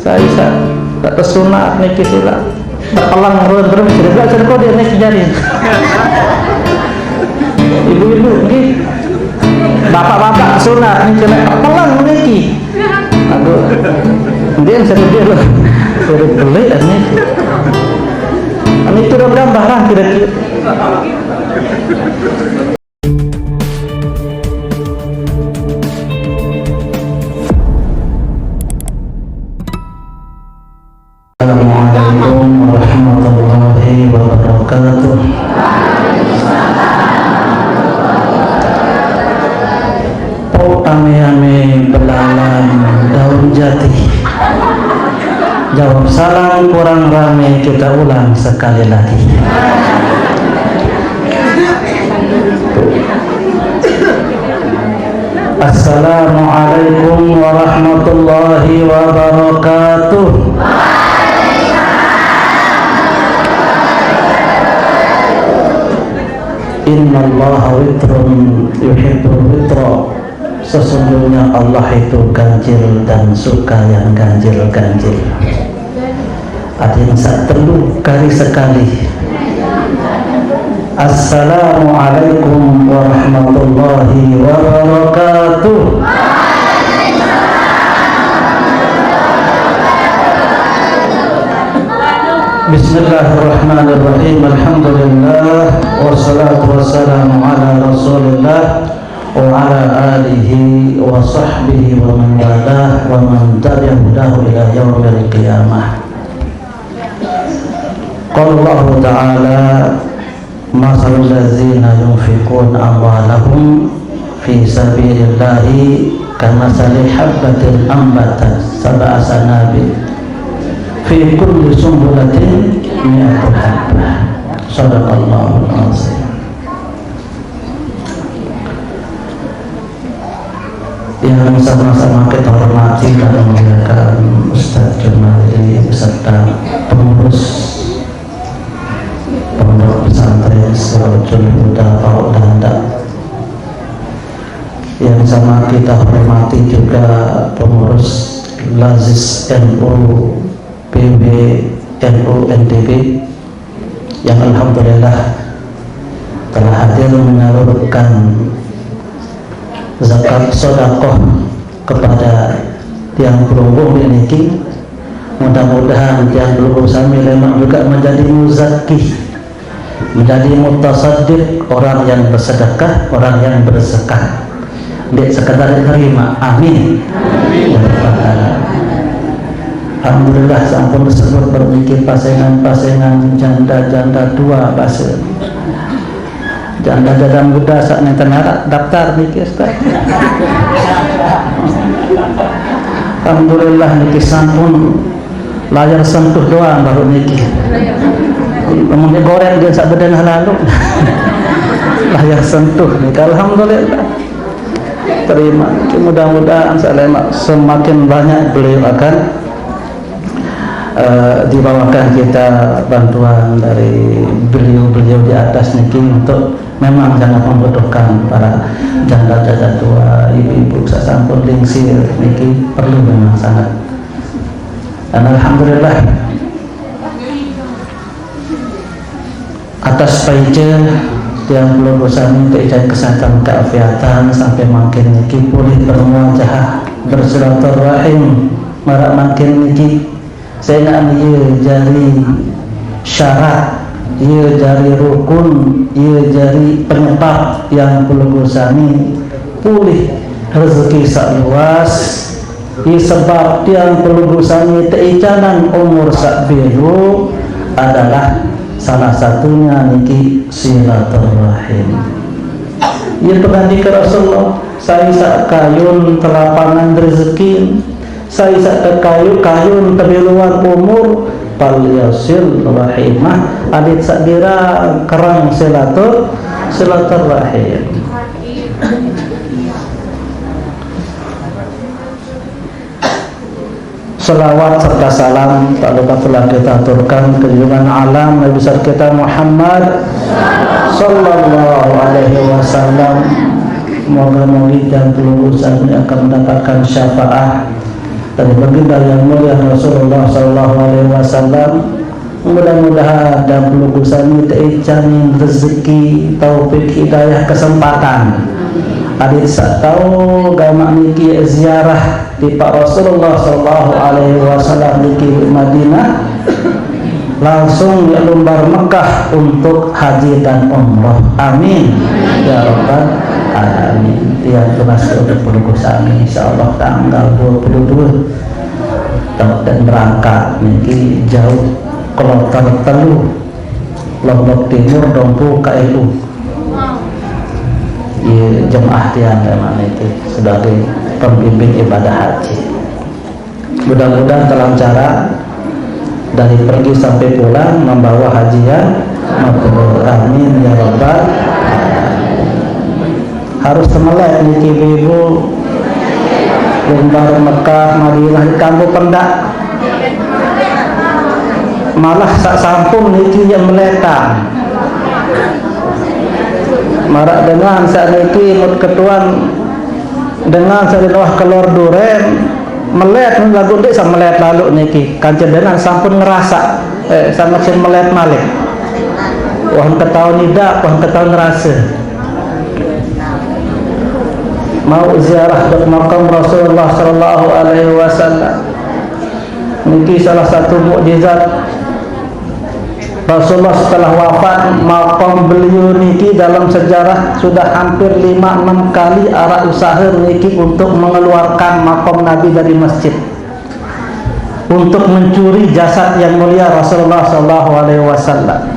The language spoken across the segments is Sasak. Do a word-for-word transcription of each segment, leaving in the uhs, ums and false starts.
Saya sa-, tak tersunat niki sila. Terpelang run terus, sila tak serko dia niki jari. Ibu-ibu, nggih. Bapak-bapak tersunat niki, nak terpelang niki. Aduh. Dia yang sedih loh. Suruh beli niki. Ini turun gambar lah kira-kira. Assalamualaikum warahmatullahi wabarakatuh. Pok ame-ame belalang daun jati. Jawab salam kurang rame, kita ulang sekali lagi. Assalamualaikum warahmatullahi wabarakatuh. Innallaha witrun yuhibbul witra. Sesungguhnya Allah itu ganjil dan suka yang ganjil-ganjil. Adin sak telu kali sekali. Assalamualaikum warahmatullahi wabarakatuh. Bismillahirrahmanirrahim. Alhamdulillah. Wassalatu wassalamu ala Rasulillah wa ala alihi wa sahbihi wa man walah wa man tabi'a hudahu ila yaumil qiyamah. Qala Allahu ta'ala, "Masalul ladzina yunfiquna amwalahum fi sabilillahi kamasali habbatin ambatat sab'a sanabil fi kulli sumbulatin mi'atu habbah." Sadaqallahul azim. Yang sama-sama kita hormati dan muliakan Ustaz Jumali beserta pengurus Pondok Pesantren Siratul Huda Pau Danda. Yang sama kita hormati juga pengurus Lazis N U P B N U N T B yang alhamdulillah telah hadir menyalurkan zakat sodakoh kepada tiang pelungguh niki. Mudah-mudahan tiang pelungguh sami lemak juga menjadi muzaki, menjadi mutasaddiq, orang yang bersedekah, orang yang berzakat. Nggih, sekedar diterima. Amin. Amin. Ya Rabbal Alamin. Alhamdulillah, sampun disebut bermiki pasengan-pasengan janda-janda tua basa. Janda-janda muda sak nenten arak daftar niki, Ustaz. Alhamdulillah niki sampun layar sentuh doang baru niki. Mungkin goreng dia sak bedengah lalu. Layar sentuh niki, alhamdulillah. Terima. Mudah-mudahan salemak semakin banyak beliau akan, eh, dibawakan kita bantuan dari beliau-beliau di atas niki untuk memang sangat membutuhkan para janda janda tua, ibu-ibu sasampun lingsir niki perlu memang sangat. Dan alhamdulillah, atas paica tiang pelungguh sami teica kesehatan keafiatan sampai mangkin niki pulih bermuajahah bersilaturahim marak mangkin niki. Sehingga ia jari syarat, ia jari rukun, ia jari penyebab tiang pelungguh sami pulih rezeki sak luas. Ia sebab tiang pelungguh sami teicanan umur sak belo adalah salah satunya niki silaturahim. Ia pernah dikira Rasulullah, "Sai sak kayun telapangan rezeki, sai sak kayun, kayun tebeluan umur, fal yasil rahimah." Adit sak gira kerang silatur, silaturahim. Selawat serta salam tak lupa pula kita aturkan ke junjungan alam Nabi besar kita Muhammad sallallahu alaihi wasallam. Moga-mogi tiang pelungguh sami akan mendapatkan syafaat Dari baginda yang mulia Rasulullah sallallahu alaihi wasallam. Mudah-mudahan dan pelungguh sami teicanin rezeki, taufik, hidayah, kesempatan. Adit sa tau gamak niki ziarah di Pak Rasulullah sallallahu alaihi wasallam niki Madinah, langsung di lumbar Mekah untuk haji dan umrah. Amin ya rabbal alamin. Yang tunas untuk pelungguh sami, insyaallah tanggal dua puluh dua dan berangkat niki jauh, kloter telu, Lombok Timur, Dompu, K L U. Ye, jemaah tiang memang itu sebagai pembimbing ibadah haji. Mudah-mudahan terlancaran dari pergi sampai pulang membawa haji yang mabrur. Amin ya rabbal alamin. Harus semelet niki ibu-ibu. Lumbar Mekah, Madinah di kampung pendak. Malah sak sampun niki yang meletan. Marak dengan sak niki mut ketuan dengan sak di bawah kelor duren, melet lagu ndik sak melet lalu niki. Kancil dengan sampun ngerasa, eh, sama sing melet malik. Wah ketahuan idak, wah ketahuan ngerasa. Mau ziarah ke makam Rasulullah sallallahu alaihi wasallam. Niki salah satu mukjizat Rasulullah setelah wafat, makam beliau niki dalam sejarah sudah hampir lima enam kali arah usaha niki untuk mengeluarkan makam Nabi dari masjid, untuk mencuri jasad yang mulia Rasulullah sallallahu alaihi wasallam.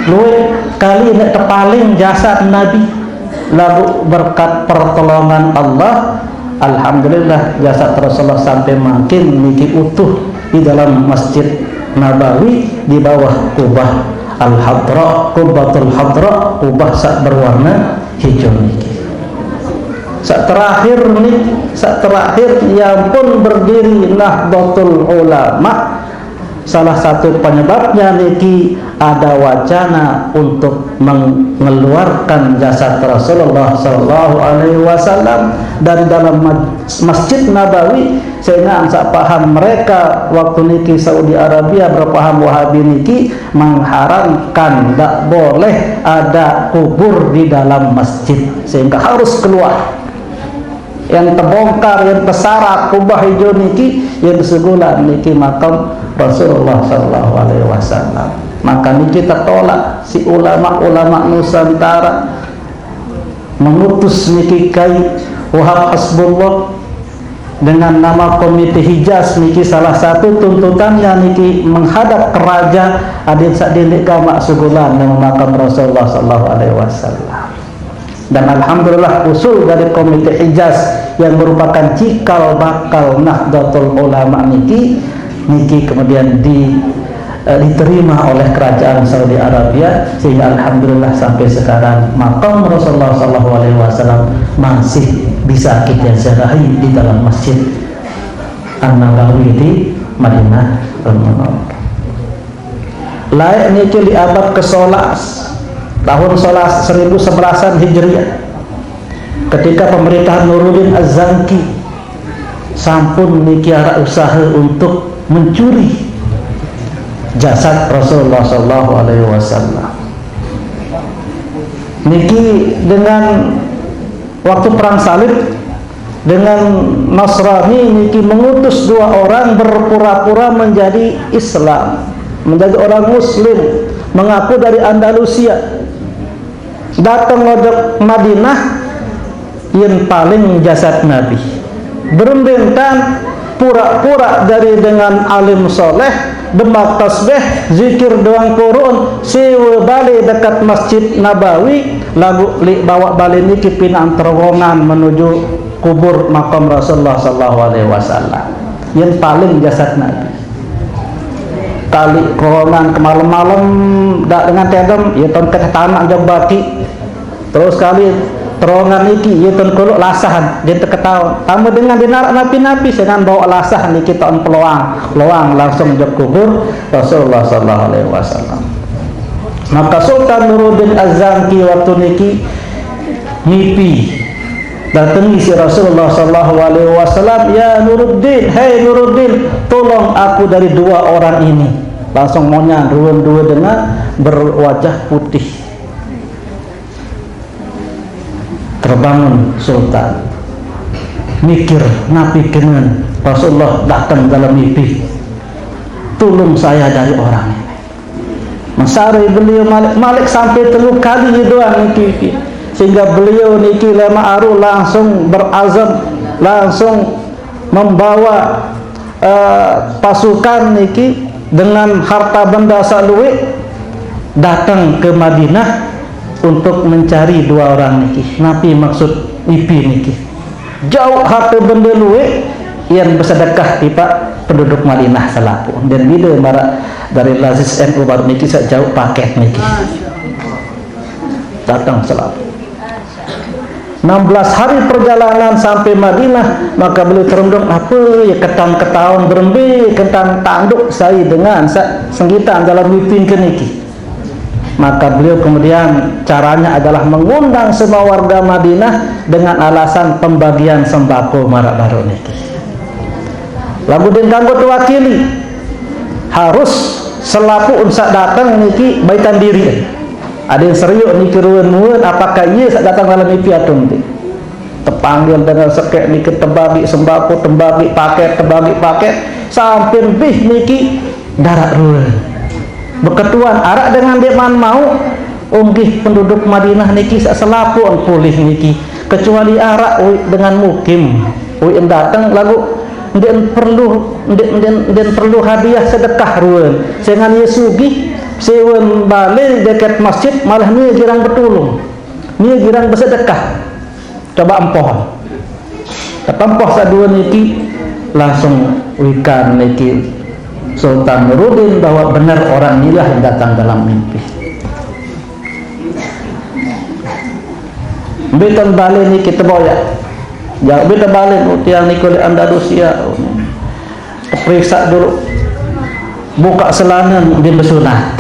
Luwih kali nek tepaling jasad Nabi, lalu berkat pertolongan Allah, alhamdulillah jasad Rasulullah sampai makin niki utuh di dalam Masjid Nabawi di bawah kubah Al-Hadra, Kubbatul Hadra, kubah sak berwarna hijau niki. Sak terakhir nih, sak terakhir yang pun berdiri Nahdlatul Ulama, salah satu penyebabnya niki ada wacana untuk mengeluarkan jasad Rasulullah sallallahu alaihi wasallam dari dalam Masjid Nabawi, sehingga sak paham mereka waktu niki Saudi Arabia berpaham Wahabi niki mengharamkan, tidak boleh ada kubur di dalam masjid, sehingga harus keluar. Yang terbongkar, yang tersarat kubah hijau niki, yang segulan niki makam Rasulullah sallallahu alaihi wasallam. Maka niki tertolak si ulama-ulama Nusantara mengutus niki Kai Wahab Hasbullah dengan nama Komite Hijaz niki, salah satu tuntutannya niki menghadap ke raja adin sak dindik gamak sugulan nama makam Rasulullah sallallahu alaihi wasallam. Dan alhamdulillah usul dari Komite Hijaz yang merupakan cikal bakal Nahdlatul Ulama niki, niki kemudian di, eh, diterima oleh kerajaan Saudi Arabia, sehingga alhamdulillah sampai sekarang makam Rasulullah sallallahu alaihi wasallam masih bisa kita ziarahi di dalam Masjid An-Nabawi di Madinah Al-Munawwarah. Laik niki di abad ke sebelas, tahun sebelas, seribu sebelasan Hijriah, ketika pemerintahan Nuruddin Az-Zanki sampun niki arah usaha untuk mencuri jasad Rasulullah sallallahu alaihi wasallam. Niki dengan waktu perang salib, dengan Nasrani niki mengutus dua orang berpura-pura menjadi Islam, menjadi orang Muslim, mengaku dari Andalusia. Datang ngodok Madinah, yen paling jasad Nabi. Berembentan pura-pura dari dengan alim soleh, demak tasbih, zikir doang Quran, sewa bale dekat Masjid Nabawi, lagu li bawa bale niki pinaan terowongan menuju kubur makam Rasulullah sallallahu alaihi wasallam. Yang paling jasad Nabi. Kali terowongan ke malam-malam, dak dengan tedem, ya ton ke tanak jabaki. Terus kali terowongan niki, ya ton kuluk lasahan, dia terketawa. Tambah dengan dia narak napi-napi, dengan bawa lasahan niki ton peluang, peluang langsung jok kubur Rasulullah sallallahu alaihi wasallam. Maka Sultan Nuruddin Az-Zanki waktu niki ngipi Datangi si Rasulullah sallallahu alaihi wasallam, "Ya Nuruddin, hei Nuruddin, tolong aku dari dua orang ini." Langsung monyang ruen dua dengan berwajah putih. Terbangun Sultan. Mikir, napi kenen Rasulullah datang dalam mimpi. Tolong saya dari orang ini. Mesare beliau malik, malik sampai telu kali ye doang niki. Sehingga beliau niki lemak aru langsung berazam, langsung membawa eh, pasukan niki dengan harta benda sak luwih datang ke Madinah untuk mencari dua orang niki. Napi maksud ipi niki? Jauh harta benda luwih yang bersedekah tiba penduduk Madinah selaku. Dan bila marak dari Lazis N U baru niki sak jauh paket niki. Datang selaku. Enam belas hari perjalanan sampai Madinah, maka beliau terundung, "Apa ya ketang ketaun berembe, ketang tanduk saya dengan sa-, senggitan dalam mimpi ke niki?" Maka beliau kemudian caranya adalah mengundang semua warga Madinah dengan alasan pembagian sembako marak baru niki. Lagu den kanggo tewakili, harus selapuh unsak datang niki baitan diri. Ada yang seriuk niki ruen-ruen, apakah iya sak datang dalam mimpi atau nanti? Tepanggil dengan sekek niki, tebagi sembako, tebagi paket, tebagi paket, sampai lebih niki darak ruen. Beketuan arak dengan deman mau, unggih penduduk Madinah niki sak selapuh pulih niki. Kecuali arak ui dengan mukim, ui datang lagu ndik perlu, ndik, ndik, ndik perlu hadiah sedekah ruen. Sengan ia sugih, sewan balik deket masjid, malah nia girang betulung. Nia girang bersedekah. Coba empoh. Kata empoh sak dua niki, langsung wikan niki Sultan Nuruddin bahwa benar orang inilah yang datang dalam mimpi. Mbitan balik niki teboyak. Ya, mbitan balik utiang niki oleh Andalusia. Periksa dulu. Buka celana dia bersunat.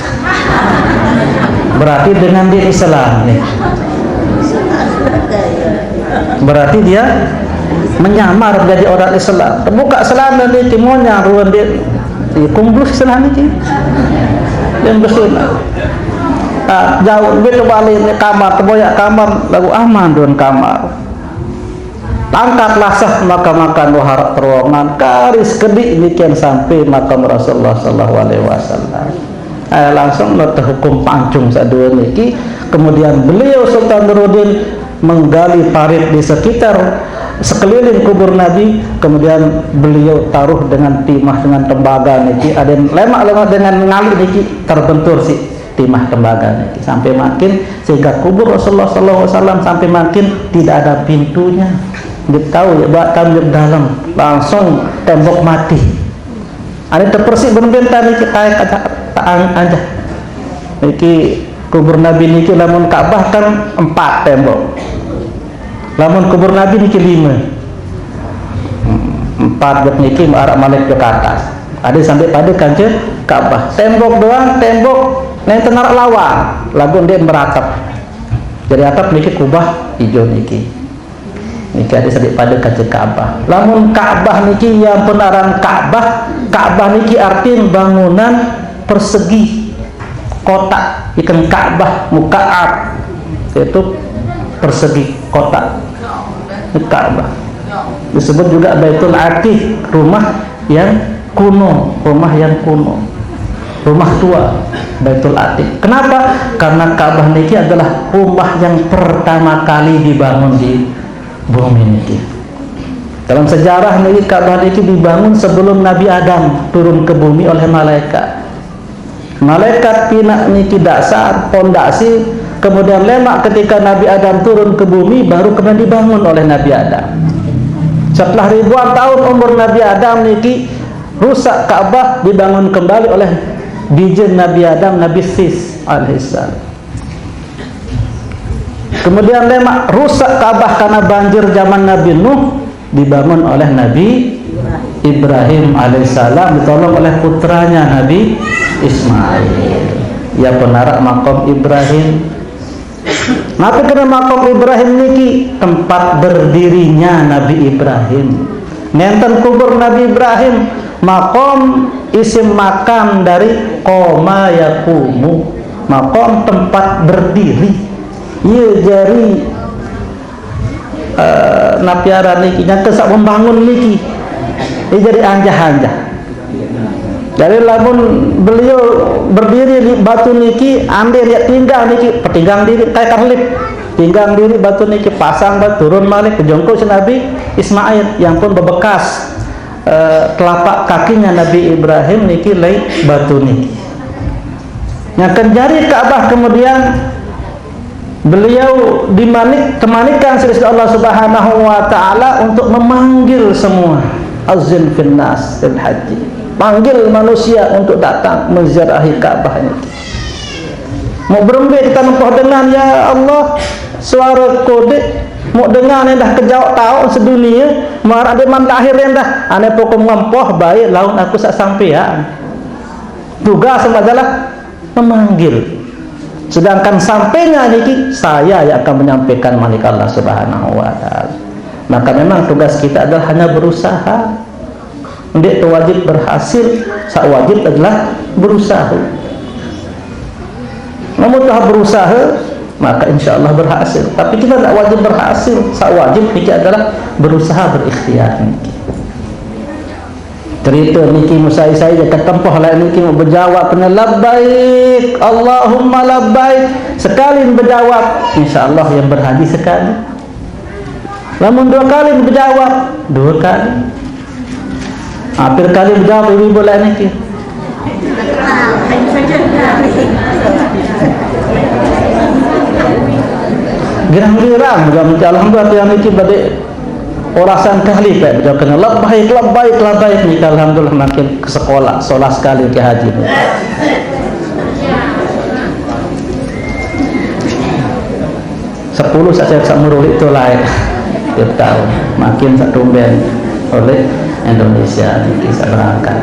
Berarti dengan dia Islam nih. Berarti dia menyamar menjadi orang Islam. Buka celana dia, timonya ruang dia. Dia kumblus celana dia. Dia bersunat. Ah, jauh begitu balik ni kamar, teboyak kamar, lagu aman tuan kamar. Angkatlah sah maka makan waharak terowongan, karis kedik demikian sampai makam Rasulullah sallallahu alaihi wasallam. Eh, langsung lo terhukum pancung sadua niki. Kemudian beliau Sultan Nuruddin menggali parit di sekitar sekeliling kubur Nabi, kemudian beliau taruh dengan timah dengan tembaga niki, ada yang lemak-lemak dengan ngali niki terbentur si timah tembaga niki sampai makin, sehingga kubur Rasulullah sallallahu alaihi wasallam sampai makin tidak ada pintunya. Dia tahu ya, bak tamu dalam langsung tembok mati. Ada terpersik berbentar niki, taek aja, taang aja. Niki kubur Nabi niki lamun Ka'bah kan empat tembok. Lamun kubur Nabi niki lima. Empat jok niki arak malik jok atas. Ada sampai pada kancil Ka'bah. Tembok doang, tembok neng tenar lawang. Lagu dia meratap. Jadi atap niki kubah hijau niki. Niki ada sampai pada kancil Ka'bah. Lamun Ka'bah niki yang penaran Ka'bah, Ka'bah niki artin bangunan persegi kotak, ikan Ka'bah, muka'ab, yaitu persegi kotak. Ini Ka'bah. Disebut juga Baitul Atiq, rumah yang kuno, rumah yang kuno. Rumah tua, Baitul Atiq. Kenapa? Karena Ka'bah niki adalah rumah yang pertama kali dibangun di bumi niki. Dalam sejarah niki Ka'bah niki dibangun sebelum Nabi Adam turun ke bumi oleh malaikat. Malaikat pinak niki dasar, pondasi, kemudian lemak ketika Nabi Adam turun ke bumi, baru kemudian dibangun oleh Nabi Adam. Setelah ribuan tahun umur Nabi Adam niki, rusak Ka'bah, dibangun kembali oleh bijen Nabi Adam, Nabi Sis alaihissalam. Kemudian lemak rusak Ka'bah karena banjir zaman Nabi Nuh, dibangun oleh Nabi Ibrahim alaihissalam, ditolong oleh putranya Nabi Ismail. Ya, penarak makam Ibrahim. Napi kena makom Ibrahim niki? Tempat berdirinya Nabi Ibrahim. Nenten kubur Nabi Ibrahim, makom isim makam dari qoma yaqumu, makom tempat berdiri. Iya, jari, eh, napi aran niki, nyangka sak membangun niki. Iya, jari anjah-anjah. Jadi lamun beliau berdiri di batu niki, ande dia tinggal niki, petinggang diri kayak karlip. Tinggang diri batu niki, pasang batu, turun malik, kejongkok si Nabi Ismail, yang pun bebekas, eh, telapak kakinya Nabi Ibrahim niki lei batu niki. Yang kejari Ka'bah kemudian beliau dimanik, kemanikan oleh Allah Subhanahu wa Ta'ala untuk memanggil semua, azin finnas fil haji, panggil manusia untuk datang menziarahi Ka'bah ini. Mau berembe kita nempoh dengan, ya Allah, suara kodik, mau dengan yang dah kejawab tahu sedunia, marah dia man lahir yang dah, ane pokok ngempoh baik laun aku sak sampean. Tugas sama adalah memanggil. Sedangkan sampainya niki, saya yang akan menyampaikan manik Allah Subhanahu wa Ta'ala. Maka memang tugas kita adalah hanya berusaha. Ndik tu wajib berhasil, sak wajib adalah berusaha. Namun telah berusaha, maka insya Allah berhasil. Tapi kita tidak wajib berhasil, sak wajib kita adalah berusaha, berikhtiar niki. Cerita niki musai saya ketempoh lah niki mau berjawab kena labbaik Allahumma labbaik. Sekali berjawab, insya Allah yang berhaji sekali. Lamun dua kali berjawab, dua kali. Hampir kali berjawab ibu-ibu lah niki. Girang-girang juga minta alhamdulillah yang niki bade orasan kali kayak beliau kena labbaik, labbaik, labbaik niki alhamdulillah makin ke sekolah, sekolah sekali ke haji. Sepuluh saja sak merulik tu lain. Kita tahu makin sak tumben oleh Indonesia niki sak berangkat.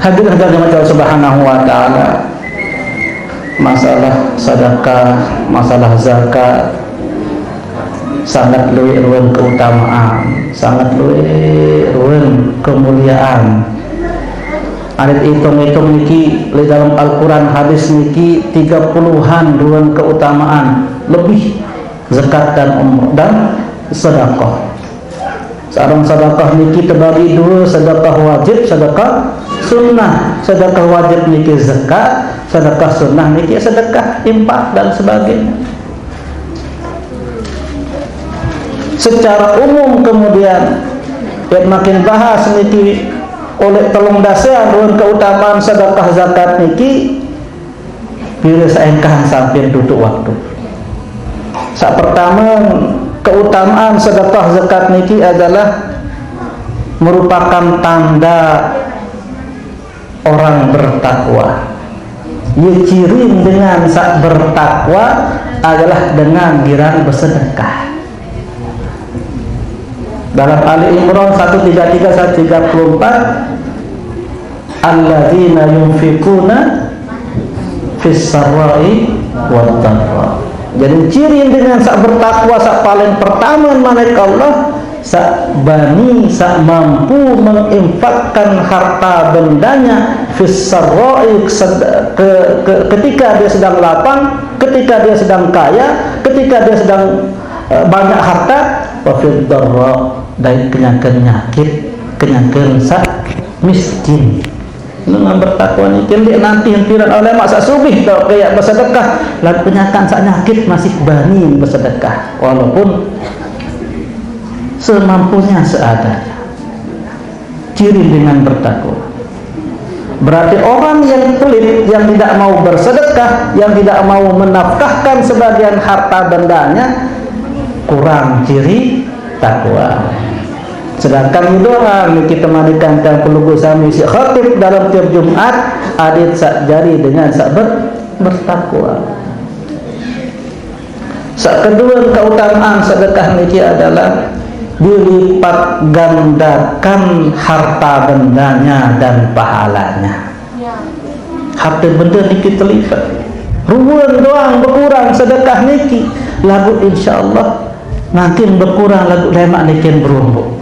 Hadirin hadirat Allah Subhanahu wa Ta'ala, masalah sedekah, masalah zakat, sangat luwih ruwet keutamaan, sangat luwih ruwet kemuliaan. Arit hitung-hitung niki, di dalam Al-Quran hadis niki tiga puluhan ruwet keutamaan lebih zakat dan umrah dan sedekah. Sareng sedekah niki terbagi dua, sedekah wajib, sedekah sunnah. Sedekah wajib niki zakat, sedekah sunnah niki sedekah infak dan sebagainya. Secara umum kemudian, yang makin bahas niki oleh telung dasa ruwet keutamaan sedekah zakat niki, bila saengkah sampai tutup waktu. Sak pertama, keutamaan sedekah zakat niki adalah merupakan tanda orang bertakwa. Ya, ciri dengan sak bertakwa adalah dengan girang bersedekah. Dalam Ali Imran satu tiga tiga, satu tiga puluh empat, alladzina yunfikuna fis sarra'i wad darra. Jadi ciri dengan sak bertakwa sak paling pertama manik Allah, sak bani, sak mampu menginfakkan harta bendanya fis sarra'i, ke, ke, ketika dia sedang lapang, ketika dia sedang kaya, ketika dia sedang, eh, banyak harta, wa fid darra, dan kenyangkan nyakit, kenyangkan sak miskin. Dengan bertakwa niki ndik nanti hempiran oleh mak sak sugih tau kayak bersedekah, lan penyakan sak nyakit masih bani bersedekah walaupun semampunya, seadanya. Ciri dengan bertakwa. Berarti orang yang pelit, yang tidak mau bersedekah, yang tidak mau menafkahkan sebagian harta bendanya, kurang ciri takwa. Sedangkan itu orang kita mandikan tang pelungguh sami si khatib dalam tiap Jumat, adit sak jari dengan sak ber-, bertakwa. Sak kedua keutamaan sedekah niki adalah dilipat gandakan harta bendanya dan pahalanya. Harta benda niki telipet. Ruwen doang bekurang sedekah niki, lagu insyaallah mangkin bekurang lagu lemak niki berumbuk.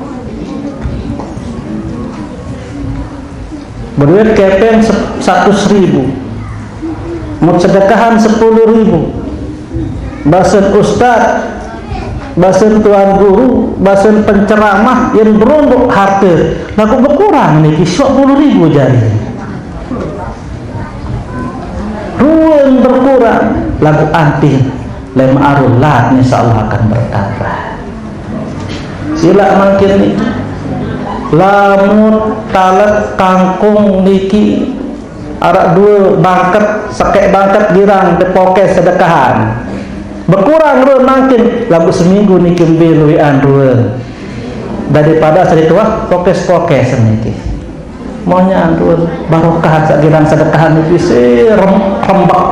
Berduit kepeng se-, seratus ribu. Mut sedekahan sepuluh ribu. Basen ustaz, basen tuan guru, basen penceramah yang berumbuk harta, lagu bekurang niki dua puluh ribu jari. Ruwen berkurang, lagu antin, lem arulad insyaallah akan bertambah. Sila mangkin niki. Lamun talet kangkung niki, arak dua bangket, sekek bangket girang dipokes sedekahan. Bekurang ruwen mangkin, lagu seminggu niki mbe luwean ruwen. Daripada sari tuah pokes-pokes niki. Maunya antuan barokah sak girang sedekahan niki si rem-, rembek.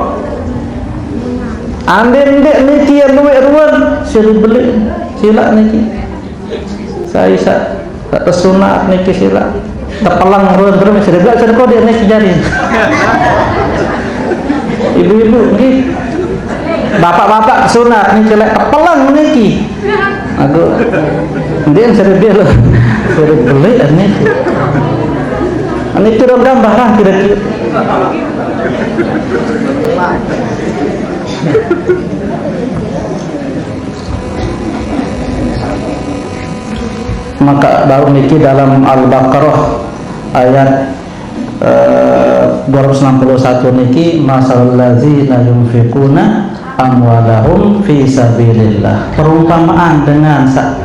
Andin dek niki yang duit ruwen, sira beli, sila niki. Saya sak, sak tesunat niki sila. Tepelang ruwen terus, sira beli, sira kok dek niki jari. Ibu-ibu, nggih. Bapak-bapak sunat niki lek tepeleng niki. Aku, ndien sira beli lho. Sira beli niki. Niki rong gambaran kira-kira. Maka baru niki dalam Al-Baqarah ayat eh, dua ratus enam puluh satu niki, "Masalul ladzina yunfiquna amwalahum fi sabilillah." Perumpamaan dengan sa-,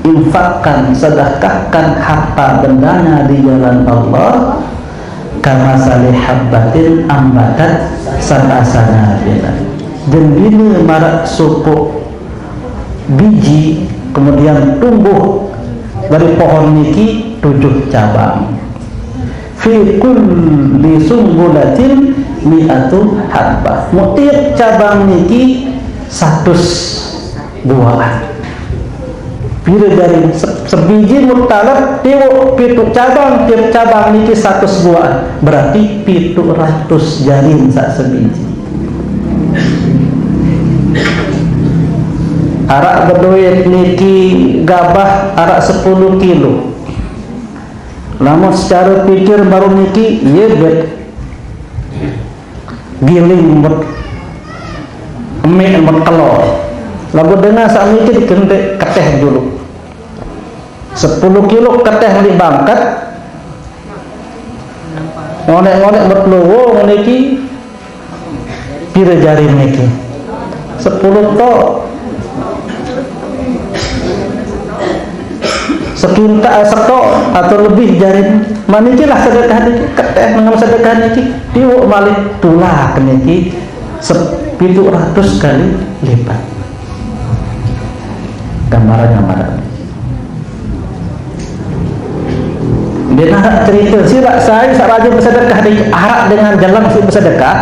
infakkan, sedekahkan harta bendanya di jalan Allah, "Kamasali habbatin ambatat sab'a sanabila." Jendina marak sukuk biji, kemudian tumbuh dari pohon niki tujuh cabang. Fi kulli sumbulatin mi'atu habbah. Mu tiap cabang niki satus buah. Pira jari se-, sebiji mut talet tiwuk pitu cabang, tiap cabang niki satus buah. Berarti pitu ratus jarin sak sebiji. Arak beduit niki gabah arak sepuluh kilo. Lamun secara pikir baru niki, ye bet giling bet emik bet kelor. Lagu dengar sak niki dikentik keteh dulu. Sepuluh kilo keteh meli bangket. Ngonek-ngonek bet lowo niki. Pira jari niki? Sepuluh tok. Sekinta, eh, setok atau lebih jari. Manikilah sedekah niki, keteh dengan sedekah niki, tiwuk malih tulak niki sep-, pitu ratus kali lipat. Gambarannya mana? Dia nak cerita, sila sai sak rajin bersedekah di arak dengan jalan si bersedekah.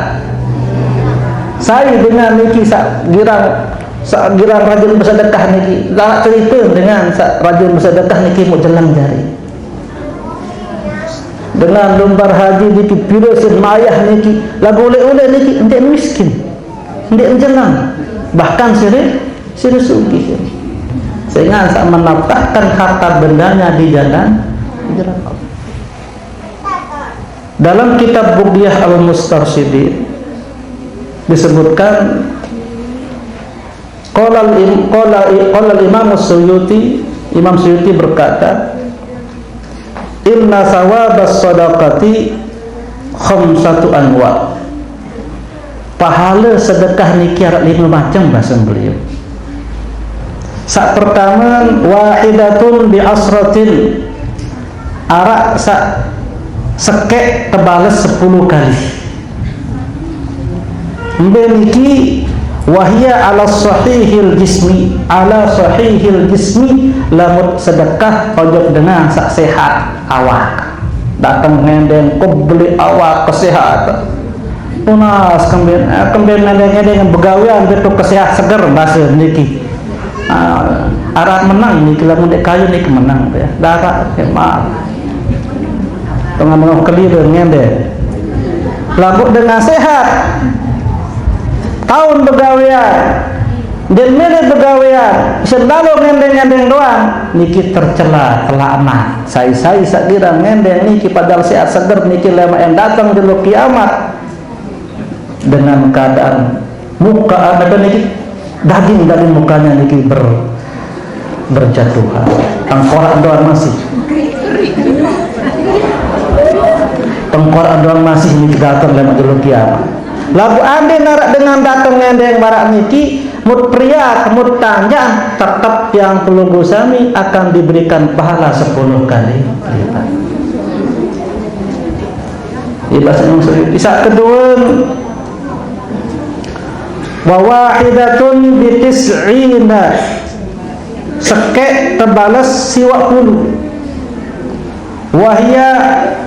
Sai dengan niki sak girang, sak girang rajin bersedekah niki. Nak cerita dengan sak rajin bersedekah niki mau jalan jari. Dengan lumbar haji niki pira sin mayah niki, lagu oleh-oleh niki, ndak miskin, ndak jelang. Bahkan sira, sira sugih. Sehingga sak menafkahkan harta bendanya di jalan, di jalan Allah. Dalam kitab Bughyah Al-Mustarsyidin disebutkan, qala al-im-, qala i-, qala al-Imam Suyuti, Imam Suyuti berkata, "Inna sawabas sadaqati khamsatu anwa." Pahala sedekah niki arak lima macam, bahasa beliau. Sak pertama, wahidatun bi asratin. Arak sak sekek tebales sepuluh kali. Mbe niki, wahia ala sahihil jismi, ala sahihil jismi, lamun sedekah ojok dengan sak sehat awak. Dateng ngendeng kebeli awak kesehatan. Tunas kembin, eh, kembin ngendeng-ngendeng begawian betul kesehat seger bahasa niki. Ah, arak menang niki lamun dek kayu niki menang ya. Darat ya maaf. Tengah-tengah kelira ngendeng. Lamun dengan sehat, taun begawean, den mele begawean, selalu ngendeng-ngendeng doang, niki tercela, terlaknat. Sai-sai sakira ngendeng niki padahal sehat seger niki lemaq en dateng jelo kiamat dengan keadaan muka, apa niki, daging-daging mukanya niki ber-, berjatuhan. Tengkorak doang masih. Tengkorak doang masih niki dateng lemaq jelo kiamat. Lamun ande naraq dengan dateng ngendeng maraq niki, mut periak, mut tanjaq, tetep tiang pelungguh sami akan diberikan pahala sepuluh kali lipat. Ibarat Imam Suyuti. Saq kedue, wa wahidatun bi tis'ina, sekeq tebales siwaq pulu. Wa hiya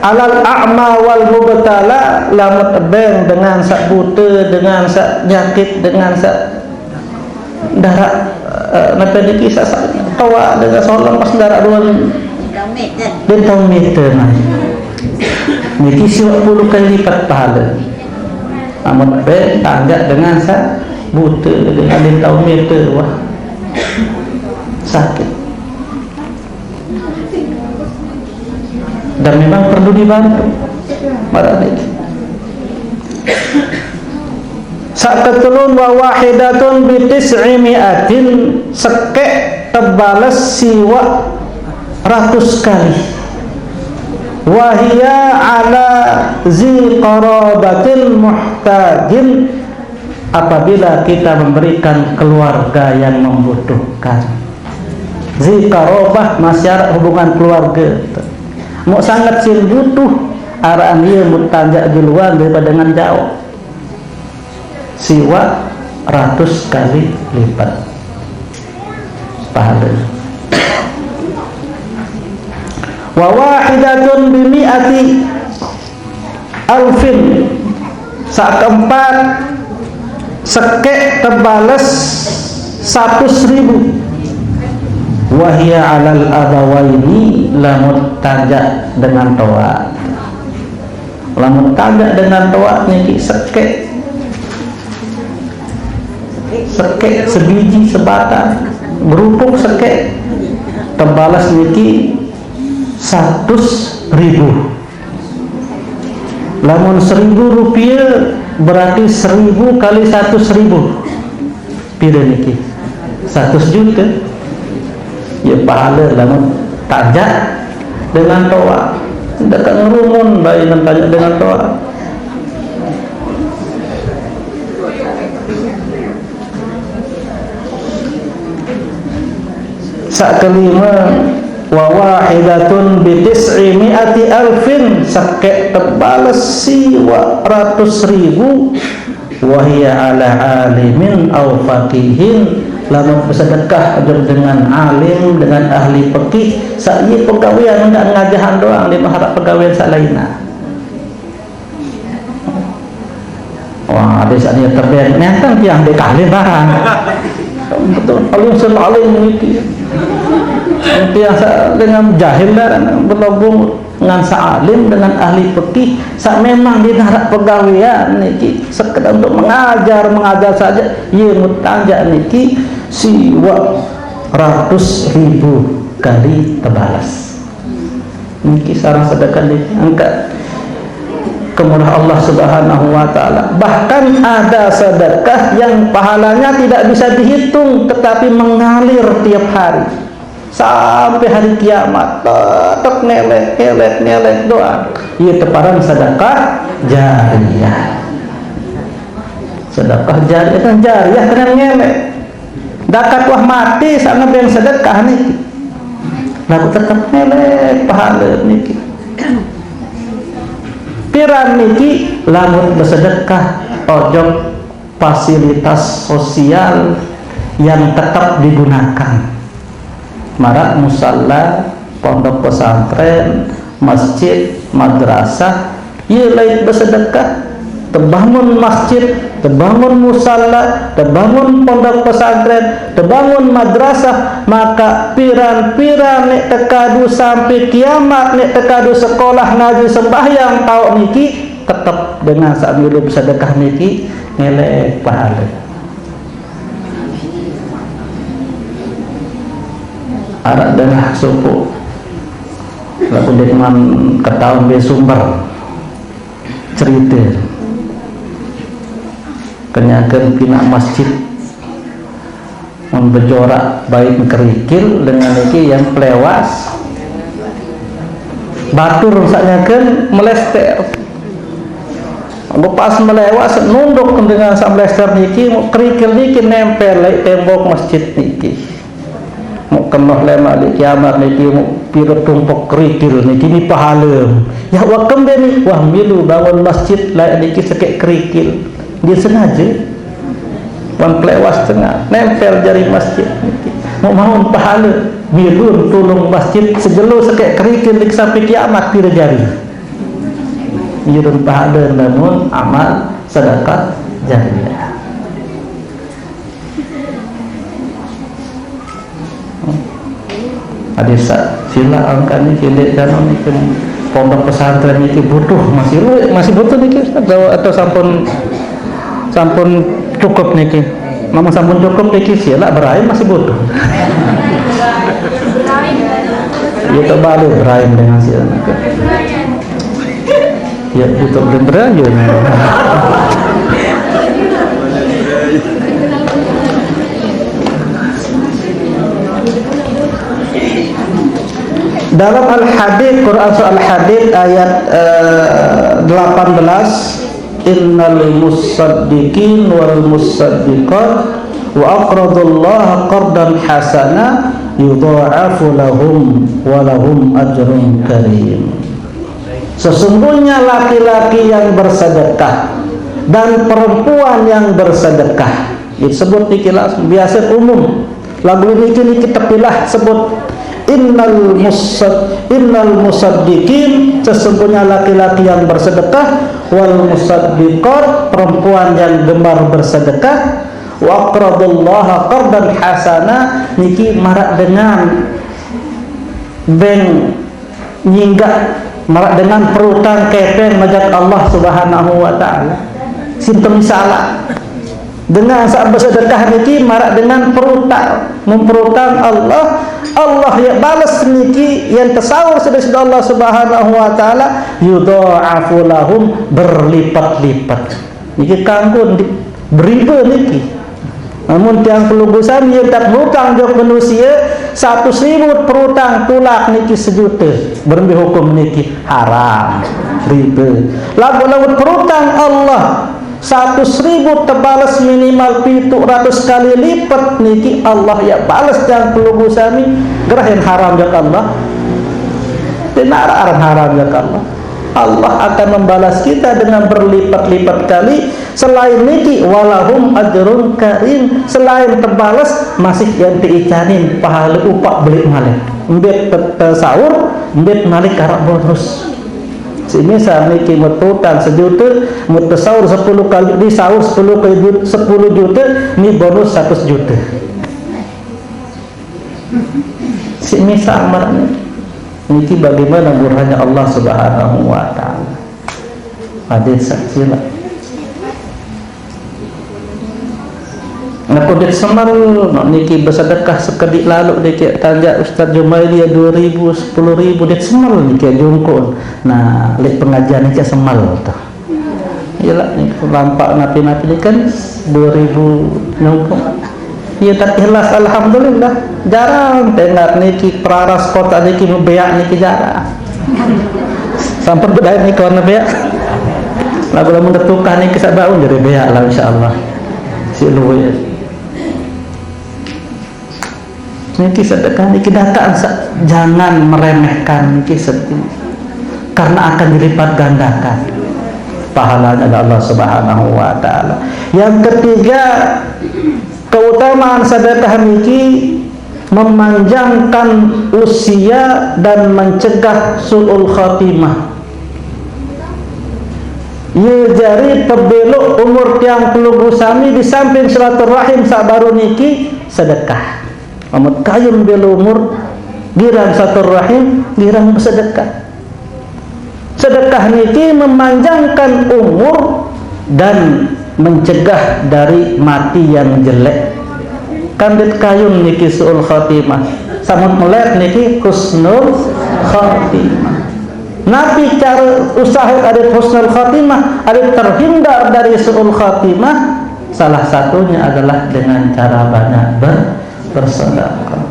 alal a'ma wal mubtala, lamun tebeng dengan saq bute, dengan saq nyakit, dengan saq ndaraq, eh, napi niki saq, saq toaq dengan solem pas ndaraq due den tao mite, nah. Niki siwaq pulu kali lipat pahale. Amun be tanjaq dengan saq bute, dengan den tao mite, wah, sakit. Dan memang perlu dibantu. Maraq niki. Saq ketelun, wa wahidatun bi tis'i mi'atin, sekeq tebales siwaq ratus kali. Wa hiya ala zi qarabatin muhtajin, apabila kita memberikan keluarga yang membutuhkan. Zi qarabah, masih araq hubungan keluarga. Muk sanget sin butuh, araqan ie mut tanjaq juluan daripada dengan jaoq. Siwaq ratus kali lipat pahale. Wa wahidatun bi mi'ati alfin. Saq keempat, sekeq tebales satus ribu. Wa hiya alal abawaini, lamun tanjaq dengan toaq. Lamun tanjaq dengan toaq niki sekeq. Sekeq, sebiji, sebatang. Gerupuk sekeq. Tebales niki satus ribu. Lamun seribu rupiah, berarti seribu kali satus ribu. Pire niki? Satus juta. Ya, pahale lamun tanjaq dengan toaq. Ndeq ngerumun bae ngen tanjaq dengan toaq. Saq kelime, wa wahidatun bi tis'i mi'ati alfin, sekeq tebales siwaq ratus ribu, wa hiya ala alimin au faqihin, lamun besedekah ojok dengan alim, dengan ahli pekih, saq ie pegawean ndeq ngajahan doang, ndeq meharap pegawean saq lainne. Wah, ade saq niat tebeng, nenten tiang ndeq kali barang. Betul, paling selalu niki. Tiang sa-, dengan jahil barang, berlobung dengan saq alim, dengan ahli pekih, saq memang ndeq naraq pegawean niki, sekedar untuk mengajar, mengajar saja, ie mut tanjaq niki siwaq ratus ribu kali tebales. Niki sareng sedekah niki angkat ke murah Allah Subhanahu wa Ta'ala. Bahkan ada sedekah yang pahalanya tidak bisa dihitung, tetapi mengalir tiap hari sampai hari kiamat. Tetep ngelek, ngelek, ngelek doang. Ie teparan sedekah jariyah. Sedekah jariyah, kan jariyah kenen ngelek. Dakat wah mate saq ngebeng sedekah niki. Laguq tetep ngelek pahale niki. Piran niki lamun besedekah ojok fasilitas sosial yang tetep digunakan. Maraq musala, pondok pesantren, masjid, madrasah, ie lain besedekah, tebangun masjid, tebangun musala, tebangun pondok pesantren, tebangun madrasah, maka piran-piran neq tekadu sampai kiamat, neq tekadu sekolah ngaji sembahyang taoq niki, Tetep dengan saq milu besedekah niki ngelek pahale. Araq dengah sopoq laguq ndeqman ketaun mbe sumber cerite. Kenyaken pinaq masjid mun bejoraq bait kerikil dengan niki yang pelewas. Batur saq nyaken melester. Engko pas melewas nunduk dengan saq melester niki, kerikil niki nempel leq tembok masjid niki. Muk kenoh lemaq leq kiamat niki, muk pire tumpek kerikil niki ni pahale. Ya, wah kembe ni? Wah milu bangun masjid laeq niki sekeq kerikil. Dia sengaje. Wan pelewas tengaq, nempel jari masjid niki. Muk maun pahale, milu tulung masjid sejelo sekeq kerikil niki sampai kiamat pire jari. Milu pahale lamun amal sedekah jariah. Ade saq silaq angkat niki, ndeq jano niki, pondok pesantren niki butuh, masih lueq, masih butuh niki, Ustaz? Atau, atau sampun, sampun cukup niki? Lamun sampun cukup niki, silaq beraim masih butuh. Ye, terbalik beraim dengan silaq niki. Ya, itu belum berakhir. Dalam Al-Hadid, Quran Surah Al-Hadid ayat, eh, delapan belas, "Innal musaddiqin wal musaddiqat wa aqradullaha qardan hasana yudha'afu lahum wa lahum ajrun karim." Sesungguhnya laki-laki yang bersedekah dan perempuan yang bersedekah, disebut niki langsung, biasa umum. Laguq niki, niki tepilah sebut, "Innal musad-, innal musaddiqin," sesungguhnya laki-laki yang bersedekah, "wal musaddiqat," perempuan yang gemar bersedekah, "wa aqradullaha qardan hasana," niki maraq dengan bank nyinggaq, maraq dengan perutang kepeng majak Allah Subhanahu wa Ta'ala. Sinten misalaq? Dengan saq besedekah niki maraq dengan perutang, memperutang Allah, Allah yaq bales niki, yen tesaur side siq Allah Subhanahu wa Ta'ala, yudha'afu lahum, berlipat-lipat. Niki kanggo ndi-, beribe niki. Lamun tiang pelungguh sami yen tat ngutang jok manusie satus ribu, perutang tulak niki sejute. Berembe hukum niki? Haram. Ribe. Laguq lamun perutang Allah satus ribu tebales minimal pitu ratus kali lipet niki, Allah yaq bales tiang pelungguh sami. Gerah yen haram jok Allah? Ndeq araq aran haram jok Allah. Allah akan membalas kita dengan berlipat-lipat kali. Selain niki, walahum ajrun karim, selain tebales, masih yen teicanin pahale upaq beleq malik. Mbet te-, tesaur, mbet malik araq bonus. Semisal niki metutang sejute, mut tesaur sepulu kali, disaur sepulu kali jut-, sepulu jute, ni bonus satus jute. Semisal maraq niki. Niki bagaimana murahnya Allah Subhanahu wa Ta'ala. Hadis saksi lah. Nah, kok ndeq semel, no, niki besedekah sekediq laluq niki, tanjak Ustaz Jumaili dua ribu, sepuluh ribu, ndeq semel niki jungkuk. Nah, leq pengajian niki semel tuh. Iyalah, niki lampaq napi-napi niki kan dua ribu nyungkuk. Iya, tapi ikhlas, alhamdulillah. Jarang tengaq niki peraras kota niki beaq niki jarang. Sampun bedait niki warna beaq. Laguq lamun tetukah niki saq bau jari beaq lah, insyaallah. Siq lueq. Niki sedekah niki, dakaq saq, jangan meremehkan niki sedekah. Karena akan dilipat gandakan pahalanya oleh Allah Subhanahu wa Ta'ala. Yang ketiga, keutamaan sedekah niki memanjangkan usia dan mencegah su'ul khatimah. Ye jari pebeloq umur tiang pelungguh sami di samping silaturahim saq baruq niki sedekah. Amun kayun belo umur, girang silaturahim, girang besedekah. Sedekah niki memanjangkan umur dan mencegah dari mati yang jelek. Kandit kayun niki su'ul khatimah. Samut melet niki husnul khatimah. Napi cara usaha adat husnul khatimah, adat terhindar dari su'ul khatimah? Salah satunya adalah dengan cara banyak ber, bersedekah.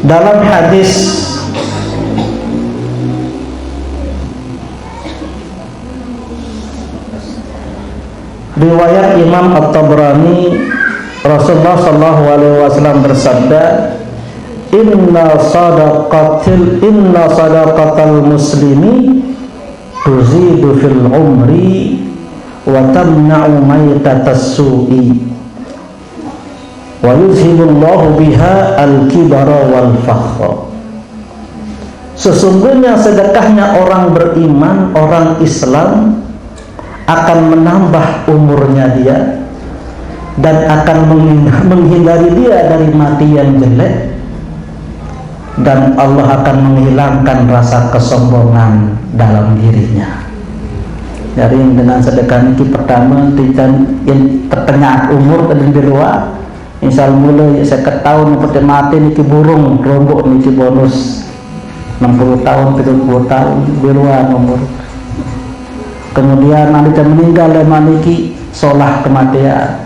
Dalam hadis riwayat Imam At-Tabrani, Rasulullah sallallahu alaihi wasallam bersabda, "Inna sadaqatil inna sadaqatal muslimi tuzidu fil umri wa tamna'u maitatas su'i." Wa yuzhibullahu biha al-kibara wal fakhra. Sesungguhnya sedekahnya orang beriman, orang Islam, akan menambah umurnya dia dan akan menghin-, menghindari dia dari mati yang jelek, dan Allah akan menghilangkan rasa kesombongan dalam dirinya. Jadi dengan sedekah niki pertama, tijan in tertengah umur tadi di luar. Misal mula ya seket tahun, pete mati niki burung, rombok niki bonus enam puluh tahun, tujuh puluh tahun, di luar umur. Kemudian nanti meninggal leman niki solah kematian.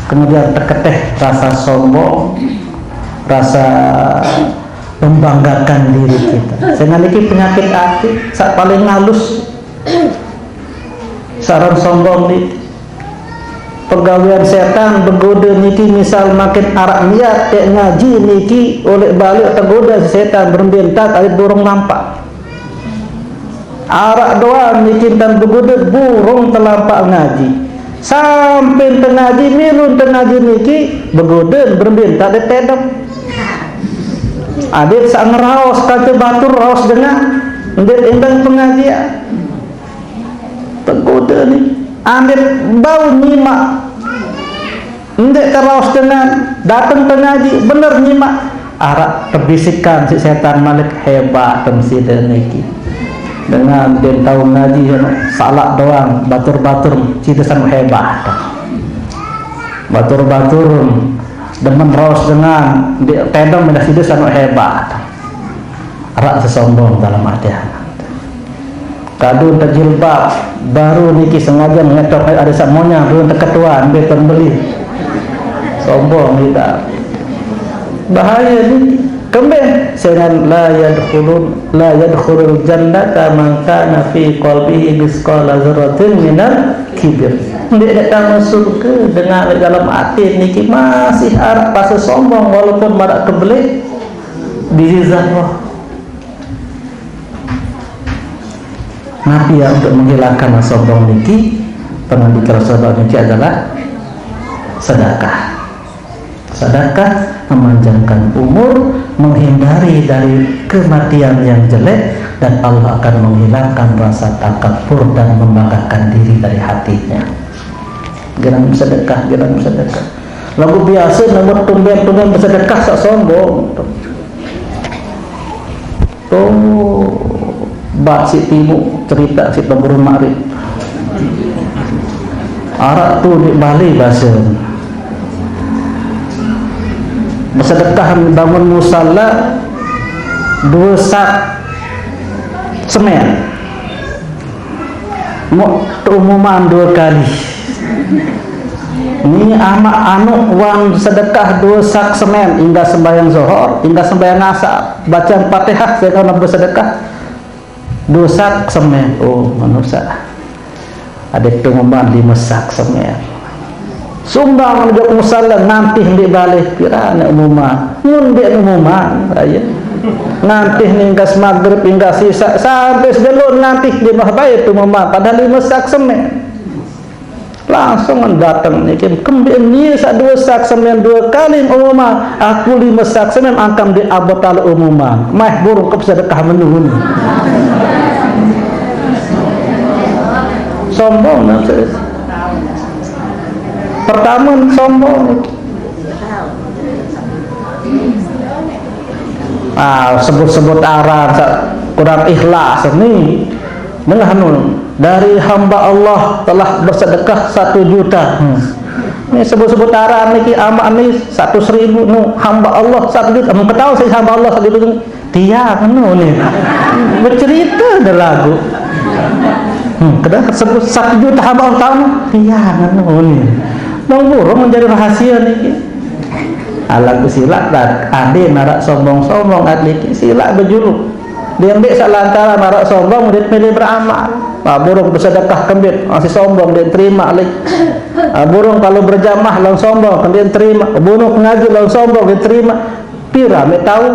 Kemudian teketeh rasa sombong, rasa membanggakan diri kita. Sehingga niki penyakit hati, sak paling ngalus, saran sombong niki. Pegawean setan begoda niki, misal makin arak niat, kayak ngaji niki, oleh balik tergoda setan berembe entat, arit burung lampak. Arak doang niki tan begoda, burung telampak ngaji. Sampai tengaji, milun tengaji niki, begoda berembe entat dia tedem. Adit sak ngeraos kata batur raos dengan, ndit endang pengajian. Tegoda ni. Andit bau nyimak. Ndek keraos dengan, datang pengaji, bener nyimak. Arak terbisikan si setan malik, hebat tem sida niki. Dengan den tahu ngaji, salak doang, batur-batur, sida sangat hebat. Batur-batur, demen raos dengan, ndek tedem dah sida sangat hebat. Arak sesombong dalam hati anak. Kadun terjilbab, baru niki sengaja ngetok ada sak monyang, belum terketuan, beton beli. Sombong kita. Bahaya ni. Kembali dengan la yadkhulun, la yadkhulul jannata man kana fi qalbihi misqala dzarratin minal kibir. Dia datang surga dengan dalam hati niki masih ada rasa sombong walaupun marak kebelik di Allah. Napi ya untuk menghilangkan sombong niki, pengandikan Rasulullah niki adalah sedekah. Sedekah memanjangkan umur, menghindari dari kematian yang jelek, dan Allah akan menghilangkan rasa takabur dan membanggakan diri dari hatinya. Gerang sedekah, gerang sedekah. Lagu biasa nama tumben-tumben bersedekah sak sombong. Oh, bak si timu cerita si pemburu makrif. Arak tu di Bali bahasa. Bersedekah bangun musala dua sak semen. Mu umuman dua kali. Ni amak anu wan sedekah dua sak semen, hingga sembahyang Zohor, hingga sembahyang Asar. Bacaan Fatihah saya kena bersedekah dua sak semen. Oh, manusia. Ada tu ngumban lima sak semen. Sumbang jok musala nanti ambil balih pira nak umuman. Mun ambil umuman, ayo. Nanti ningkas maghrib, ningkas isak, sampai sebelum nanti lima bayar tu umuman. Padahal lima sak semen. Langsung datang ni, kembali ni sak dua sak semen dua kali umuman. Aku lima sak semen angkam di abatal umuman. Mah burung kep sedekah menurun. Sombong nafsu. Pertama sombong. Ah, sebut-sebut aran sa-, kurang ikhlas ni. Nengah nu, dari hamba Allah telah bersedekah satu juta. Hmm. Ni sebut-sebut aran ni ki, amak ni seratus ribu, nu hamba Allah satu juta. Hmm, ketahu saya hamba Allah satu juta. Tiang nu ni. Bercerita dah lagu. Hmm, kena sebut satu juta hamba Allah tahu ni. Tiang nu ni. Dong burung menjadi rahasia ni ki. Alang ku silak dah, ade narak sombong-sombong, ade ki silak bejulu. Dia ambil sak lantaran narak sombong, dia pilih beramal. Ah, burung bersedekah kembit, masih sombong, dia terima lagi. Ah, burung kalau berjamaah, lawan sombong, dia terima. Bunuh pengaji, lawan sombong, dia terima. Pira ambil tahu?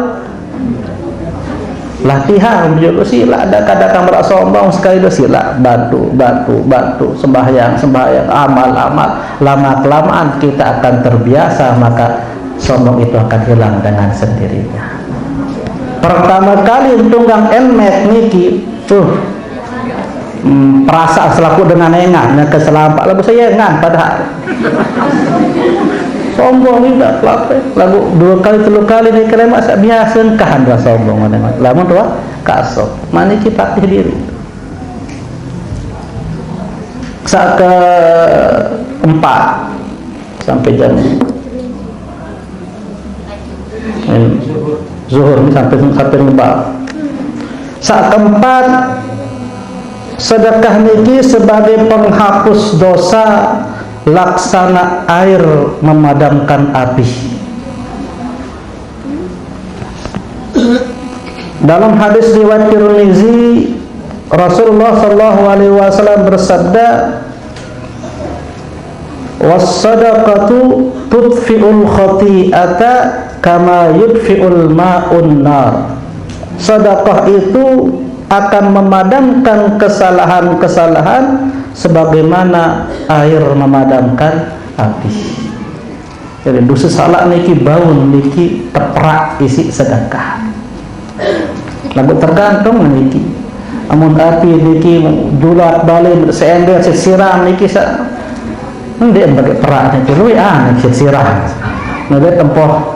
Latihan bejulu silak, ada kadang narak sombong, sekali dah silak, bantu, bantu, bantu, sembahyang, sembahyang, amal, amal. Lama kelamaan kita akan terbiasa, maka sombong itu akan hilang dengan sendirinya. Pertama kali tunggang Nmax niki, tuh, hmm, perasa selaku dengan engan, yang keselampak lagu saya engan padahal. Sombong juga, kelapa. Lagu dua kali, tiga kali ni kelemak, sak biasa engkahan dah sombong. Lamun tuh, kasok. Maniki patih diri. Sak keempat, sampai jam, hmm, zuhur ni sampai, sampai ngebal. Sak keempat, sedekah niki sebagai penghapus dosa laksana air memadamkan api. Dalam hadis riwayat Tirmizi, Rasulullah sallallahu alaihi wasallam bersabda, "Was-sadaqatu tudfi'ul khati'ata kama yudfi'ul ma'un nar." Sedekah itu akan memadamkan kesalahan-kesalahan sebagaimana air memadamkan api. Jadi dosa salak niki, baun niki teperak isi sedekah. Lagu tergantung niki. Amun api niki julak balik seender siram niki sa, ndek bagi perak niki, luwe ah niki siram. Niki tempoh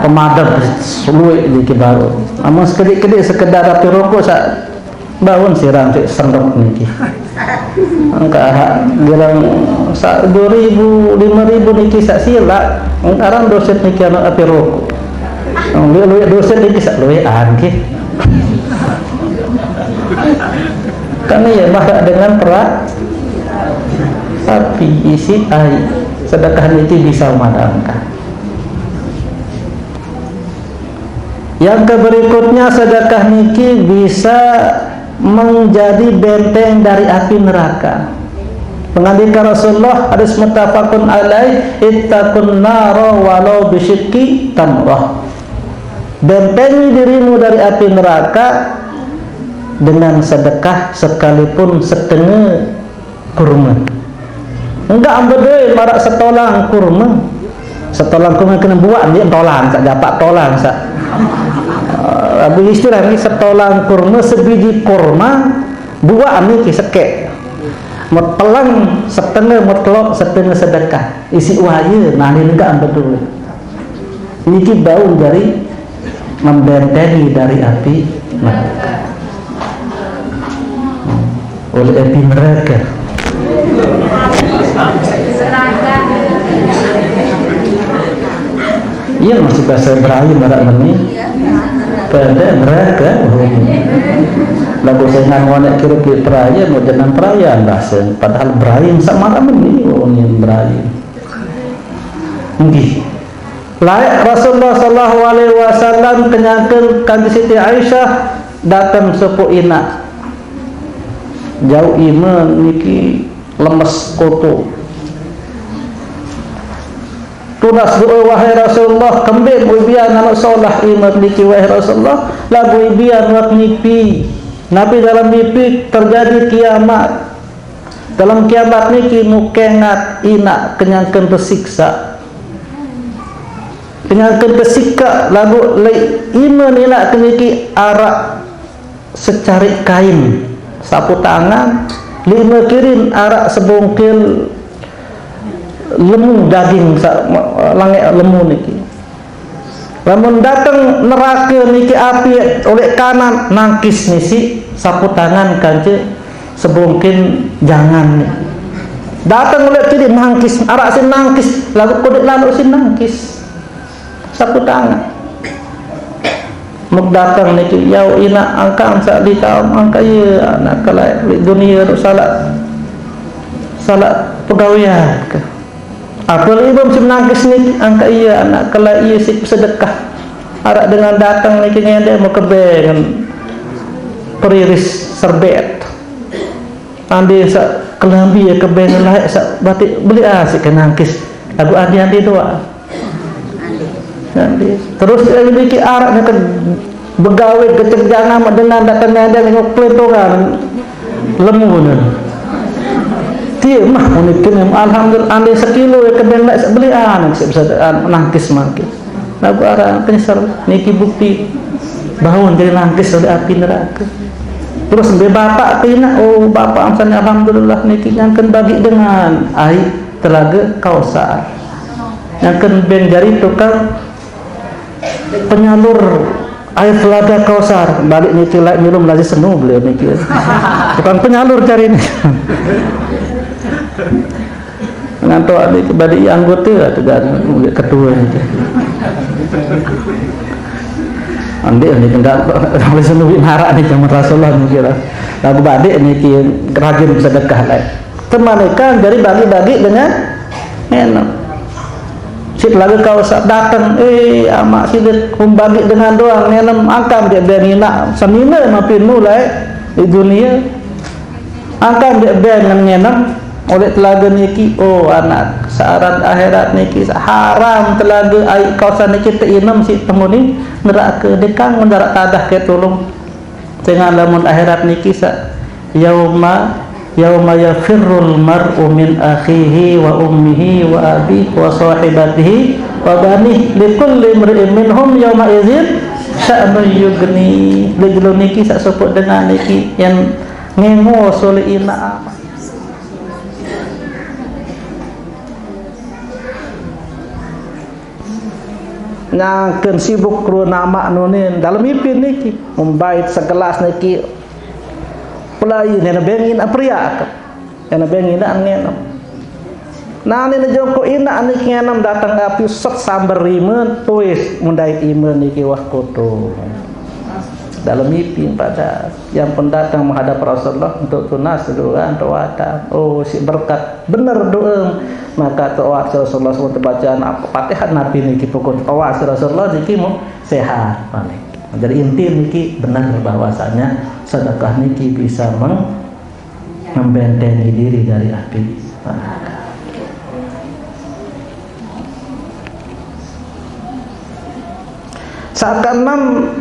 pemadam luwe niki baru. Amun sekedik-kedik sekedar api rokok sa, baun siram cek sendok niki. Engka hak bilang sa-, dua ribu, lima ribu niki sak silak, engkaran doset niki anu api rokok. Luwih-luwih doset niki sak luwih angkih. Kan iya, maka dengan perak api isi air, sedekah niki bisa memadamkan. Yang keberikutnya, sedekah niki bisa menjadi benteng dari api neraka. Pengandika Rasulullah, hadis muttafaqun alaih, "Ittaqun nara walau bisyiqqi tamrah." Bentengi dirimu dari api neraka dengan sedekah sekalipun setengah kurma. Enggak ambil duit marak setolang kurma. Setolang kurma kena buat dia tolang sak, japak tolang sak. Eh, Abu istilah ni setolang kurma, sebiji kurma, buat ni ki sekek. Mau telang setengah, mau telok setengah sedekah. Isi waya, nah ni enggak ambil duit. Niki baun dari membentengi dari api neraka. Oleh api neraka. Iya, masih bahasa Ibrani marak meni. Pada neraka. Lagu saya ngonek kira-kira perayaan, mau jangan perayaan bahasa. Padahal Ibrani sama marak meni, oh, ini Ibrani. Nggih. Laik Rasulullah sallallahu alaihi wasallam kenyangkeun kanjeng Siti Aisyah, datang sepuh inak. Jauh iman niki lemes koto. Tunas doa, "Wahai Rasulullah, kembali mubian anak solah iman niki, wahai Rasulullah, lagu ibian wak ngipi." Nabi dalam mimpi terjadi kiamat. Dalam kiamat niki mukengat inak kenyangkeun tersiksa. Kenyangkeun tersiksa lagu lei iman inak keniki arak secarik kain sapu tangan, lima kirin arak sebungkil lemu daging sa-, langek lemu niki. Lamun dateng nerake niki api oleh kanan, nangkis niki, sapu tangan kance sebungkin jangan niki. Dateng oleh kiri, nangkis, arak sin nangkis, lagu kodik lalu sin nangkis. Sapu tangan. Muk dateng niki, yau ina angkang sa di taun, angka iya anak kelai di dunia tu salah, salah pegawean ke. Apa lagi bom si menangkis ni, angka iya anak kelai iya si sedekah. Arak dengan dateng niki ngende mau kebengan periris serbet. Ande sa kelambi ya kebengan laik sa batik beli asik ke nangkis. Lagu ande-ande doa. Ande. Terus dia niki arak ke begawe gecek jangan mak dengan dateng ngende nengok pelentongan. Lemu nen. Dia mah unikin, alhamdulillah, ande sekilo ya kedeng lek sebeli anak sik bisa, ah, nangkis mangke. Lagu arang penyeser niki bukti bahwa jadi nangkis oleh api neraka. Terus be bapak kena, oh bapak amsane alhamdulillah niki nyangken bagi dengan air telaga Kausar. Nyangken ben jari tukang penyalur air telaga Kausar. Balik niki lek minum lagi senu beliau niki. Tukang penyalur cari ini. Ngantuk adik balik anggota atau jadi ketua niki. Andik niki enggak oleh senu narak niki sama Rasulullah niki lah. Lagu badik niki rajin sedekah lek. Temanikan jadi bagi-bagi dengan enak. Sik lagi kau sa-, dateng, eh, amak silit membagi dengan doang, ngenem angkam dia biar ngina, senina mampir mulai di dunia. Angkam dia biar ngen-, ngenem, oleh telaga niki, oh anak, syarat akhirat niki, haram telaga air Kausar niki teinem si temuni neraka, dekang mendarat tadah ke tulung. Dengan lamun akhirat niki sa, yauma, yauma yafirrul mar'u min akhihi wa ummihi wa abihi wa sahibatihi wa banih, likulli imri'in minhum yauma idzin sya'nun yughni. Lek jelo niki sa sopok dengan niki yang ngengo sole ina ama. Nyangken sibuk kru nama nunin dalam ipin niki, membait segelas niki. Pelai nena bengin apriak. Nena bengin angen. Nah, nena joko ina niki ngenem datang api set sambar rime, tuis mundai ime niki wah koto. Dalam ipin pada yang pun datang menghadap Rasulullah untuk tunas doa, doakan. Oh, si berkat bener doa. Maka doa Rasulullah sebut bacaan apa Fatihah Nabi niki pokok doa Rasulullah niki mau sehat. Jadi inti niki benar bahwasanya sedekah niki bisa meng-, membentengi diri dari api neraka. Seakan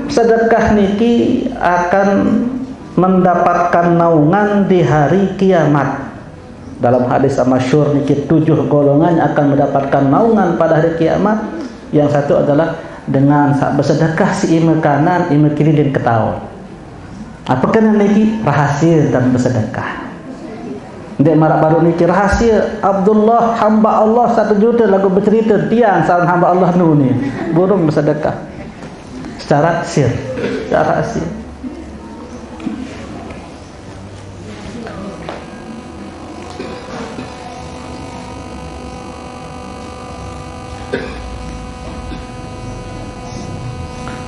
sedekah niki akan mendapatkan naungan di hari kiamat. Dalam hadis masyhur niki tujuh golongan akan mendapatkan naungan pada hari kiamat. Yang satu adalah dengan sa-, bersedekah si ime kanan, ime kiri dan ketawa. Apa kena niki rahasia dan bersedekah. Ndek marak baru niki rahasia Abdullah hamba Allah satu juta lagu bercerita tiang saran hamba Allah nuni burung bersedekah secara sir, secara rahasia.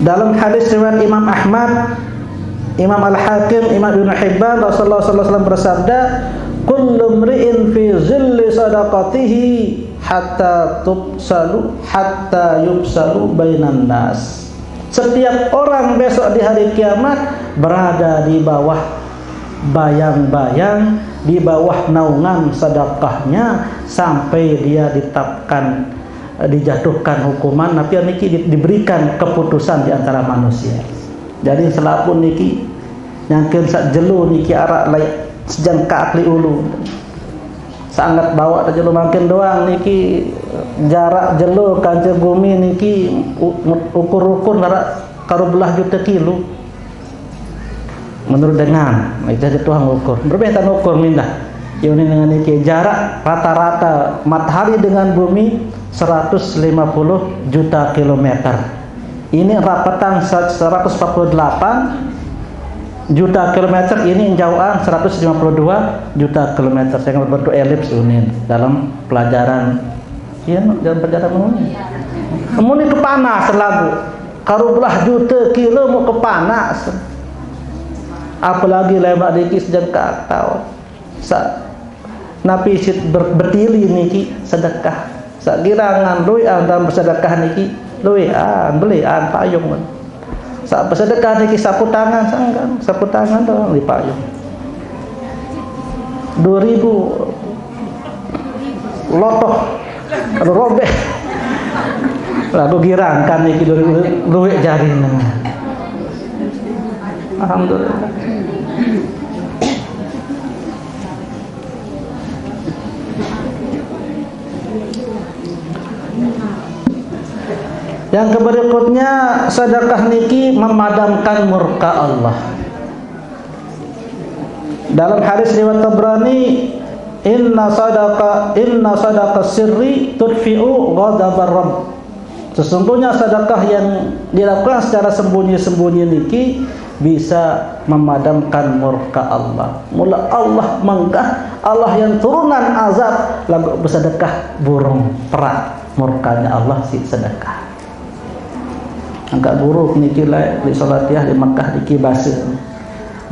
Dalam hadis riwayat Imam Ahmad, Imam Al-Hakim, Imam Ibnu Hibban, Rasulullah sallallahu alaihi wasallam bersabda, "Kullu mri'in fi zilli sadaqatihi hatta tubsalu, hatta yubsalu bainan nas." Setiap orang besok di hari kiamat berada di bawah bayang-bayang, di bawah naungan sedekahnya sampai dia ditetapkan, dijatuhkan hukuman, tapi niki di-, diberikan keputusan di antara manusia. Jadi selapuq niki nyangken saq jelo niki araq laeq sejengkaq leq ulu. Sanget bawaq jelo mangkin doang niki jarak jelo kance gumi niki u-, ukur-ukur araq karo belah jute kilo. Menurut dengan, itu aja Tuhan ukur. Berbeda ukur mindah. Ini dengan niki jarak rata-rata matahari dengan bumi seratus lima puluh juta kilometer. Ini rapatan seratus empat puluh delapan juta kilometer, ini jauhan seratus lima puluh dua juta kilometer. Saya berbentuk elips unin dalam pelajaran. Iya, dalam pelajaran unin. Unin kepanas lagu. Karubelah juta kilo mau kepanas. Apalagi lemak dikit sejengkal tahu. Sa-, napi sit ber-, betili niki sedekah. Sagirangan luwean dalam sedekah niki, luwean, belian payung. Sa-, sedekah niki sapu tangan, sangkan, sapu tangan doang di payung. Dua ribu lotoh, kalau robek. Lagu girangkan niki dua ribu luwek jari. Alhamdulillah. Yang keberikutnya, sedekah niki memadamkan murka Allah. Dalam hadis riwayat Tabrani, inna sadaqa inna sadaqa sirri tudfi'u ghadabar rabb. Sesungguhnya sedekah yang dilakukan secara sembunyi-sembunyi niki bisa memadamkan murka Allah. Mula Allah menggah, Allah yang turunan azab, lagu bersedekah burung perak murkanya Allah si sedekah. Angkat buruk niki lai di Salatiah di Mekah niki bahasa.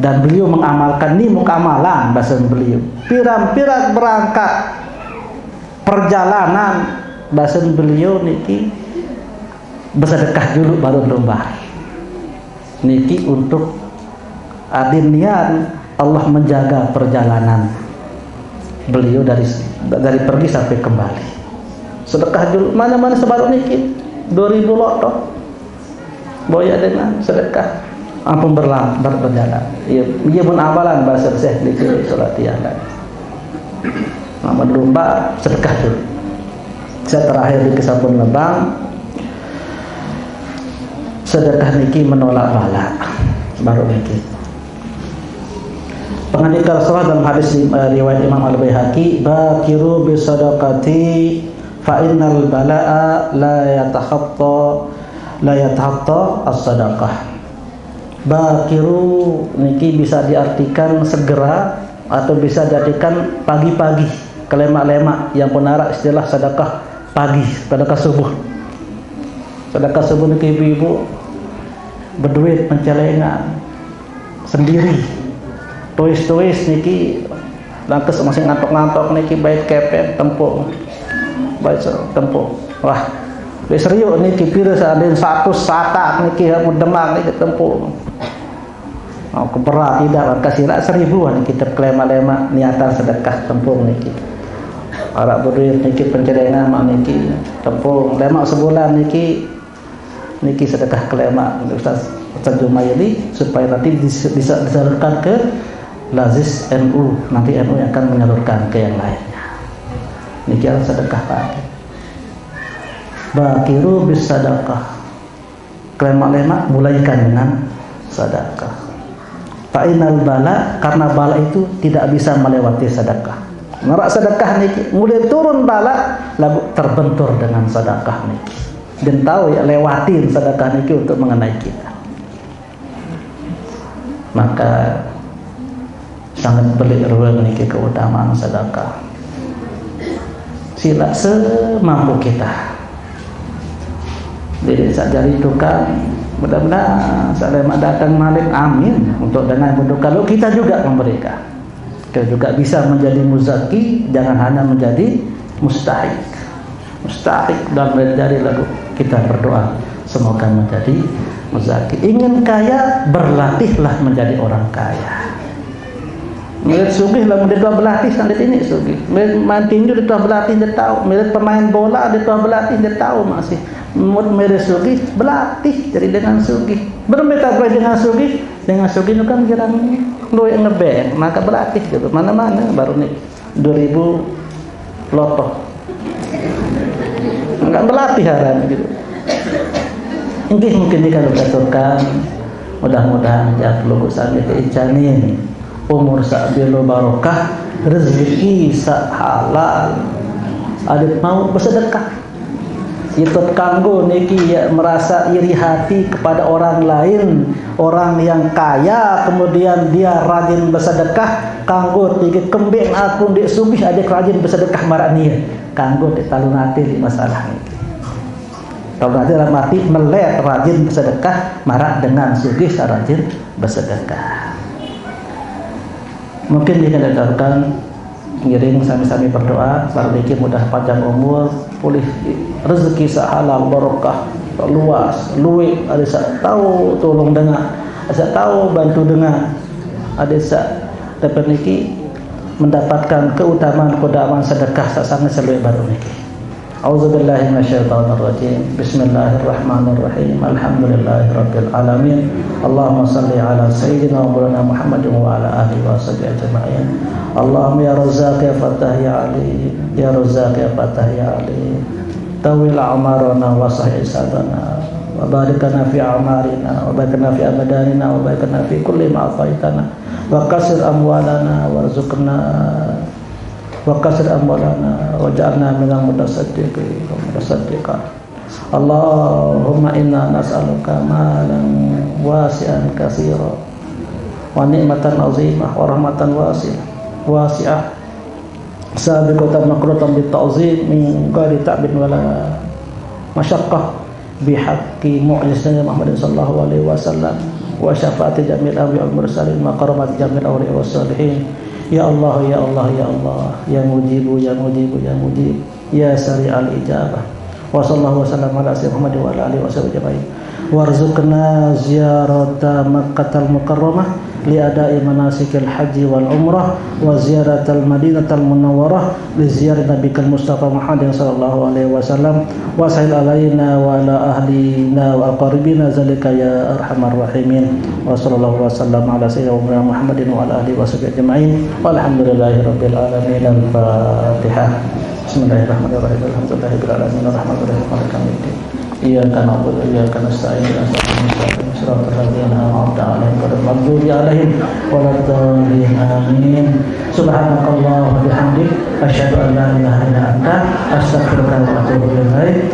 Dan beliau mengamalkan ni muka amalan bahasa beliau. Pirang-pirang berangkat perjalanan bahasa beliau niki bersedekah dulu baru lumbar. Niki untuk adin nian Allah menjaga perjalanan beliau dari dari pergi sampai kembali. Sedekah dulu mana-mana sebaru niki dua ribu lotoh. Boya dengan sedekah ampun berlam ber-, berjalan. Iya, iya pun amalan bahasa Syekh niki Salatiah. Nama lumba sedekah dulu. Saya terakhir di kesabun lebang, sedekah niki menolak bala. Baru niki. Pengandika Rasulullah dalam hadis, eh, riwayat Imam Al-Baihaqi, "Bakiru bisadaqati fa innal bala'a la yatahatta la yatahatta as-sadaqah." Bakiru niki bisa diartikan segera atau bisa diartikan pagi-pagi, kelemak-lemak, yang pun arah istilah sedekah pagi, sedekah subuh. Sedekah subuh niki ibu-ibu berduit pencelengan sendiri. Tuis-tuis niki, langkes masih ngantok-ngantok niki bait kepeng tempung. Bait se-, tempung. Wah, wis riuk niki pira seandainya seratus satak niki, ya, mau demang niki tempung. Oh, keberat tidak, kasih lah seribu niki terkelema-lema niatan sedekah tempung niki. Arak berduit niki pencelengan mak niki tempung. Lemak sebulan niki, niki sedekah kelema Ustaz, Ustaz Jumaili supaya nanti dis-, bisa disalurkan ke Lazis N U. Nanti N U yang akan menyalurkan ke yang lainnya. Niki adalah sedekah pagi. Bakiru bis sadaqah. Kelema-lema mulaikan dengan sedekah. Fa innal bala, karena bala itu tidak bisa melewati sedekah. Nerak sedekah niki, mulai turun bala, lalu terbentur dengan sedekah niki. Dan tahu ya, lewatin sedekah niki untuk mengenai kita. Maka sangat pelik ruang niki keutamaan sedekah. Sila semampu kita. Jadi saja tukang, mudah-mudahan saya datang malik, amin. Untuk dengan itu kalau kita juga memberikan, kita juga bisa menjadi muzaki, jangan hanya menjadi mustahik. Mustahik dan menjadi lagu kita berdoa semoga menjadi muzaki. Ingin kaya, berlatihlah menjadi orang kaya. Mirit sugih lah, dia telah berlatih sampai ini sugih. Mirit main tinju dia telah berlatih, dia tahu. Mirit pemain bola dia telah berlatih, dia tahu masih. Mut mirit sugih berlatih jadi dengan sugih. Belum kita berlatih dengan sugih, dengan sugih itu kan jarang luwih ngebeng, maka berlatih gitu. Mana-mana baru nih dua ribu lotoh. Enggak berlatih haram gitu. Inggih mungkin ini kalau katakan mudah-mudahan ya perlu sampai keicanin umur sak bilo barokah, rezeki sak halal. Adik mau bersedekah. Itu kanggo niki ya, merasa iri hati kepada orang lain, orang yang kaya, kemudian dia rajin bersedekah, kanggo niki kembing aku ndik sugih adik rajin bersedekah marak nia. Kanggo ndik talun ati di masalah niki. Talun ati dalam arti melet rajin bersedekah marak dengan sugih sarajin bersedekah. Mungkin kita datangkan ngiring sami-sami berdoa, barang niki mudah panjang umur, pulih rezeki sahalal barokah, luas, luwih, ada sak tahu tolong dengar, ada sak tahu bantu dengar, ada sak dapat niki mendapatkan keutamaan keutamaan sedekah sasana seluwih baru niki. A'udzubillahi minasyaitonirrajim. Bismillahirrahmanirrahim. Alhamdulillahirabbil alamin. Allahumma salli ala sayyidina wa maulana Muhammadin wa ala alihi wa sahbihi ajma'in. Allahumma ya Razzaq ya Fattah ya Ali, ya Razzaq ya Fattah ya Ali. Tawil a'marana wa sahih sabana. Wa barik lana fi a'marina, wa barik lana fi abdanina, wa barik lana fi kulli ma a'taitana. Wa kasir amwalana warzuqna wa kasir amwalana waj'alna minal mutasaddiqin wa mutasaddiqat. Allahumma inna nas'aluka malan wasi'an katsira wa ni'matan azimah wa rahmatan wasi'ah, wasi'ah, sabiqatan maqrunatan bit ta'zim min ghairi ta'bin wala masyaqqah, bihaqqi mu'jizati Muhammadin sallallahu alaihi wasallam wa syafaati jami'il anbiya wal mursalin wa karamati jami'il awliya was salihin. Ya Allah, ya Allah, ya Allah, ya Mujibu, ya Mujibu, ya Mujib, ya Sari'al Ijabah. Wa sallallahu wa sallam ala sayyidina Muhammad wa ala alihi wa sahbihi ajma'in. Warzuqna ziyarata Makkatal Mukarramah li ada'i manasikil haji wal umrah, wa ziyaratal Madinatal Munawwarah li ziyarati Nabikal Mustafa Muhammadin sallallahu alaihi wasallam, wa sahil alaina wa ala ahlina wa aqaribina zalika ya arhamar rahimin. Wa sallallahu wa sallam ala sayyidina wa maulana Muhammadin wa ala alihi wa sahbihi ajma'in. Walhamdulillahi rabbil alamin. Al-Fatihah. Bismillahirrahmanirrahim. Alhamdulillahi rabbil alamin. Arrahmanirrahim. Maliki yaumiddin. Iyyaka na'budu wa iyyaka nasta'in. Ihdinas siratal mustaqim. Siratal ladzina an'amta 'alaihim ghairil maghdubi 'alaihim waladdallin. Amin. Subhanakallahumma wa bihamdik, asyhadu an la ilaha illa anta, astaghfiruka wa atubu ilaik.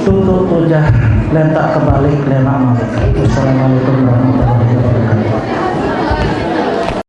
Tutup tujah, lentak kebalik, lemak malik. Wassalamualaikum warahmatullahi wabarakatuh.